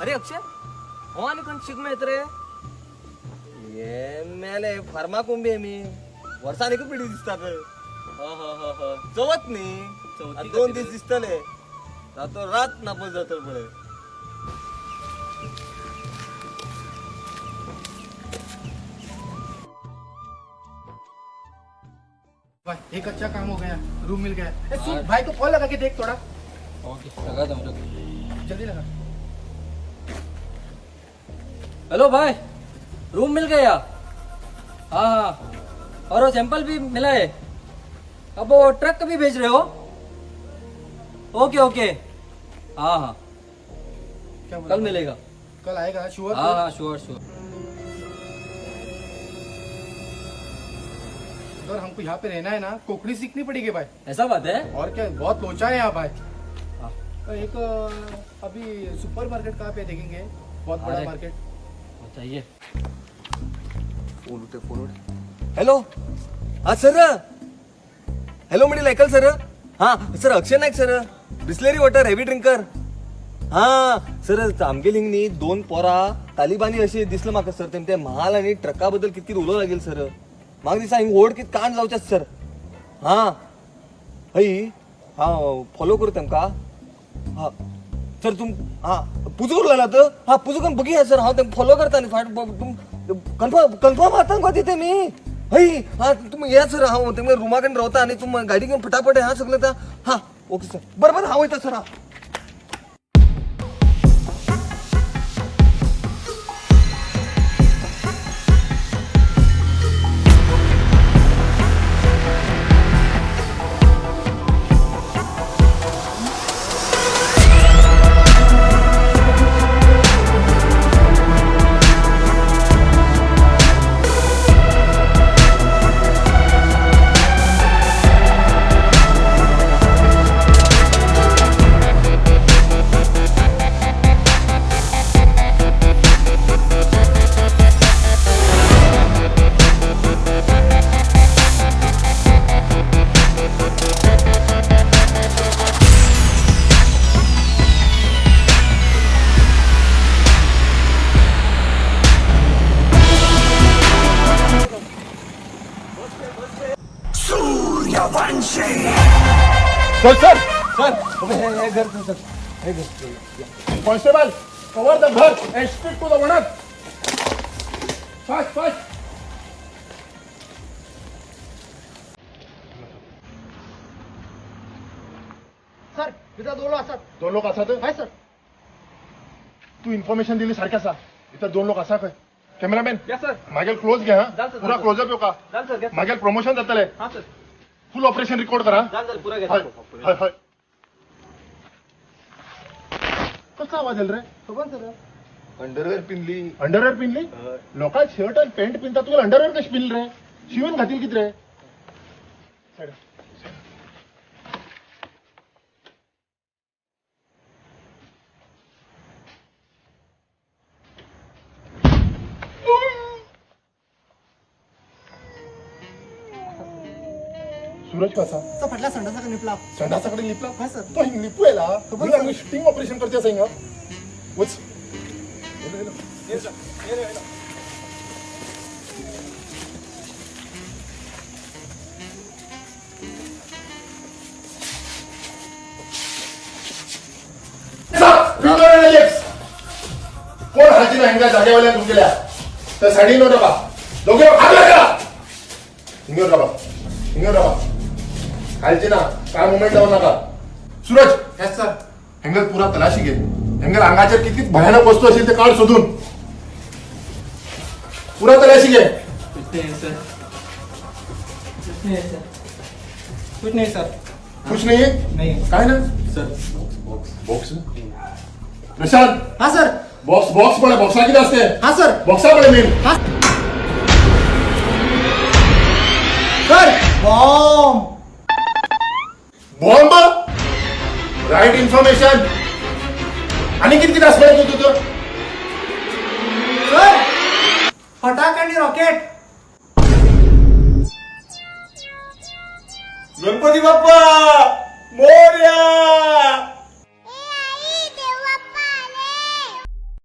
अरे अक्षय, हो आनी खंय शिगमो येत रे? हे मेले फार्मा कोंबी मी वर्सान एकच पिढी दिसतात. ह ह ह ह, चवथ न्ही, चवथी 2 दीस खातीर. दिसतले, रातो रात नापस जातलो पळय. भाई एक अच्छा काम हो गया, रूम मिल गया। ए, सुन, भाई को कॉल लगा के देख थोड़ा। ओके, लगा दो रुक। जल्दी लगा। हेलो भाई, रूम मिल गया। हाँ हाँ, और वो सैंपल भी मिला है। अब वो ट्रक कभी भेज रहे हो? ओके ओके, हाँ हाँ। क्या बोला? कल मिलेगा। कल आएगा श्योर? हाँ हाँ, श्योर श्योर। अगर हमको यहाँ पे रहना है ना, कोकणी सीखनी पड़ेगी भाई। ऐसा बात है? और क्या, बहुत लोचा है यहाँ भाई। हाँ। एक अभी सुपर मार्केट कहाँ पे देखेंगे, बहुत बड़ा अरे। मार्केट? बताइए। फोन उठे, फोन उठे। हॅलो, हा सर, हॅलो, मिडील ऐकल सर? हा sir, Akshay Naik sir, Bisleri water heavy drinker. हा सर, आमगेली न्ही 2 पोरां तालिबानी अशी दिसलं म्हाका सर. ते म्हाल आनी ट्रका बद्दल कित कित उलोवंक लागेल सर. म्हाका दिसा हिंग व्हड कित कांड जावचें सर. हा हय, हा फॉलो करू तेमकां. हा सर, तुम हा पुजूक लागला तर हा पुजूक बघूया सर. हांव तेमकां फॉलो करता न्ही फाट तुम कन्फर्म कन्फर्म आतां गो तिथे मी. हय हा, तुमी येया सर, हांव तुमगे रुमा कडेन रावता आनी तुम गाडी घेवन फटाफट हा सगळें जाता. हा ओके सर, बरें बरें, हांव वयता सर. हा sir sir sir, हे हे घर सर, हे घर. कॉन्स्टेबल, कवर the घर and stick to the owner. Fast fast. Sir, इथं 2 लोक असतात. 2 लोक आसात? हय सर. तू इन्फॉर्मेशन दिली सारखी आसा. इथं 2 लोक आसा खंय. कॅमेरामॅन. Yes sir. मागेल क्लोज घे. हा, जाल सर, पुरा जाल. क्लोजअप येऊ का? जाल सर. मागेल प्रमोशन जातले. हा सर. फुल ऑपरेशन रिकॉर्ड करा. जाल जाल, पुरा. हय हय हय. कसला आवाज येईल रे? खबर सर. अंडरवेअर पिनली. अंडरवेअर पिनली? लोकां शर्ट आणि पॅन्ट पिनता, तुला अंडरवेअर कशी पिनली रे? शिवून घातील किती रे? साईड. सूरज कसा? तो फाटल्या संडासाकडे लिपला. संडासाकडे लिपला? हय सर. तो हिंग लिपू येला. खबर सर. स्टिंग ऑपरेशन करते असं हिंगा. वच. येलो, येलो. कोण हाजी ना हिंगा जागेवाल्या तुमगेल्या तर साडी नो नका. दोघे हात वर करा. हिंगेवर राबा, हिंगेवर राबा, खालची ना काय मुवमेंट लावू नका. सूरज. Yes sir. हँगल पुरा तलाशी घे. हँगल अंगाच्या किती भयानक वस्तू असेल ते काढ शोधून. पुरा तलाशी घे. कुछ नहीं है सर, कुछ नहीं है सर, कुछ नहीं सर. कुछ नाही आहे? नहीं. काय ना? Sir, box. बॉक्स. प्रशांत. हा सर. बॉक्स बॉक्स पळे, बॉक्सा किती असते? हा सर. बॉक्सा पळे main. Sir, bomb. Bomb, right information. आणि किती किती असणार तुझं? सर, फटाक आणि रॉकेट. गणपती बाप्पा.